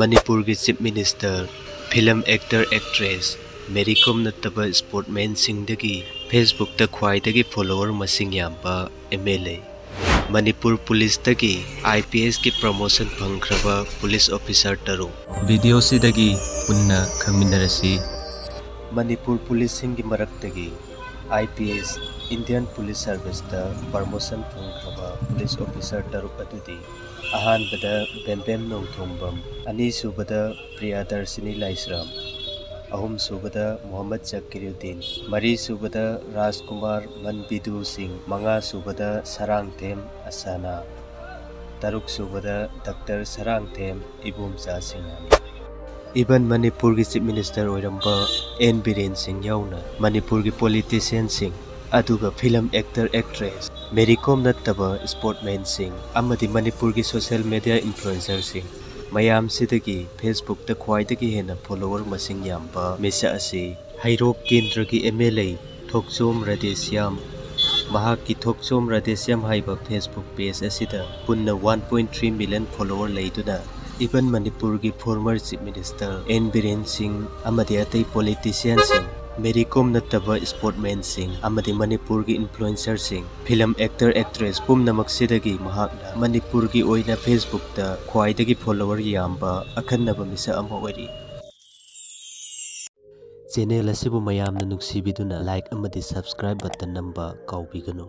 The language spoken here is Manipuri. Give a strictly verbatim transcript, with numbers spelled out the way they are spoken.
ꯃꯅꯤꯄꯨꯔꯒꯤ Chief Minister, film actor actress, Mary ꯀꯣꯝ ꯅꯠꯇꯕ sportsmanꯁꯤꯡꯗꯒꯤ Facebookꯇ ꯈ꯭ꯋꯥꯏꯗꯒꯤ follower ꯃꯁꯤꯡ ꯌꯥꯝꯕ MLA꯫ Manipur ꯄꯨꯂꯤꯁꯇꯒꯤ IPSꯀꯤ promotion ꯐꯪꯈ꯭ꯔꯕ police officer ꯇꯔꯨꯛ꯫ Videoꯁꯤꯗꯒꯤ ꯄꯨꯟꯅ ꯈꯪꯃꯤꯟꯅꯔꯁꯤ꯫ ꯃꯅꯤꯄꯨꯔ ꯄꯨꯂꯤꯁꯁꯤꯡꯒꯤ ꯃꯔꯛꯇꯒꯤ IPS, Indian Police Serviceꯇ promotion ꯐꯪꯈ꯭ꯔꯕ police officer ꯇꯔꯨꯛ ꯑꯗꯨꯗꯤ: ꯑꯍꯥꯟꯕꯗ ꯕꯦꯝꯕꯦꯝ ꯅꯣꯡꯊꯣꯝꯕꯝ, ꯑꯅꯤꯁꯨꯕꯗ ꯄ꯭ꯔꯤꯌꯥꯗꯔꯁꯤꯅꯤ ꯂꯥꯏꯁ꯭ꯔꯥꯝ, ꯑꯍꯨꯝꯁꯨꯕꯗ ꯃꯨꯍꯝꯃꯗ ꯖꯀꯤꯔꯨꯗꯤꯟ, ꯃꯔꯤꯁꯨꯕꯗ ꯔꯥꯖꯀꯨꯃꯥꯔ ꯃꯟꯕꯤꯗꯨ ꯁꯤꯡ, ꯃꯉꯥꯁꯨꯕꯗ ꯁꯔꯥꯡꯊꯦꯝ ꯑꯁꯥꯅꯥ, ꯇꯔꯨꯛꯁꯨꯕꯗ ꯗꯥꯛꯇꯔ ꯁꯔꯥꯡꯊꯦꯝ ꯏꯕꯣꯝꯆꯥ ꯁꯤꯡꯍꯅꯤ꯫ Even ꯃꯅꯤꯄꯨꯔꯒꯤ Chief Minister ꯑꯣꯏꯔꯝꯕ ꯑꯦꯟ ꯕꯤꯔꯦꯟ ꯁꯤꯡ ꯌꯥꯎꯅ ꯃꯅꯤꯄꯨꯔꯒꯤ politicianꯁꯤꯡ, ꯑꯗꯨꯒ film actor actress, ꯃꯦꯔꯤ ꯀꯣꯝ ꯅꯠꯇꯕ sportsmanꯁꯤꯡ ꯑꯃꯗꯤ ꯃꯅꯤꯄꯨꯔꯒꯤ social media influencerꯁꯤꯡ ꯃꯌꯥꯝꯁꯤꯗꯒꯤ Facebookꯇ ꯈ꯭ꯋꯥꯏꯗꯒꯤ ꯍꯦꯟꯅ follower ꯃꯁꯤꯡ ꯌꯥꯝꯕ ꯃꯤꯁꯛ ꯑꯁꯤ ꯍꯩꯔꯣꯛ ꯀꯦꯟꯗ꯭ꯔꯒꯤ MLA ꯊꯣꯛꯆꯣꯝ ꯔꯥꯙꯦꯁ꯭ꯌꯥꯝ꯫ ꯃꯍꯥꯛꯀꯤ ꯊꯣꯛꯆꯣꯝ ꯔꯥꯙꯦꯁ꯭ꯌꯥꯝ ꯍꯥꯏꯕ Facebook page ꯑꯁꯤꯗ ꯄꯨꯟꯅ one point three million follower ꯂꯩꯗꯨꯅ, even ꯃꯅꯤꯄꯨꯔꯒꯤ former Chief Minister N Biren Singh ꯑꯃꯗꯤ ꯑꯇꯩ politicianꯁꯤꯡ, ꯃꯦꯔꯤ ꯀꯣꯝ ꯅꯠꯇꯕ sportsmanꯁꯤꯡ ꯑꯃꯗꯤ ꯃꯅꯤꯄꯨꯔꯒꯤ influencerꯁꯤꯡ, film actor actress ꯄꯨꯝꯅꯃꯛꯁꯤꯗꯒꯤ ꯃꯍꯥꯛꯅ ꯃꯅꯤꯄꯨꯔꯒꯤ ꯑꯣꯏꯅ Facebookꯇ ꯈ꯭ꯋꯥꯏꯗꯒꯤ follower ꯌꯥꯝꯕ ꯑꯈꯟꯅꯕ ꯃꯤꯁꯛ ꯑꯃ ꯑꯣꯏꯔꯤ꯫ Channel ꯑꯁꯤꯕꯨ ꯃꯌꯥꯝꯅ ꯅꯨꯡꯁꯤꯕꯤꯗꯨꯅ like ꯑꯃꯗꯤ subscribe button ꯅꯝꯕ ꯀꯥꯎꯕꯤꯒꯅꯨ꯫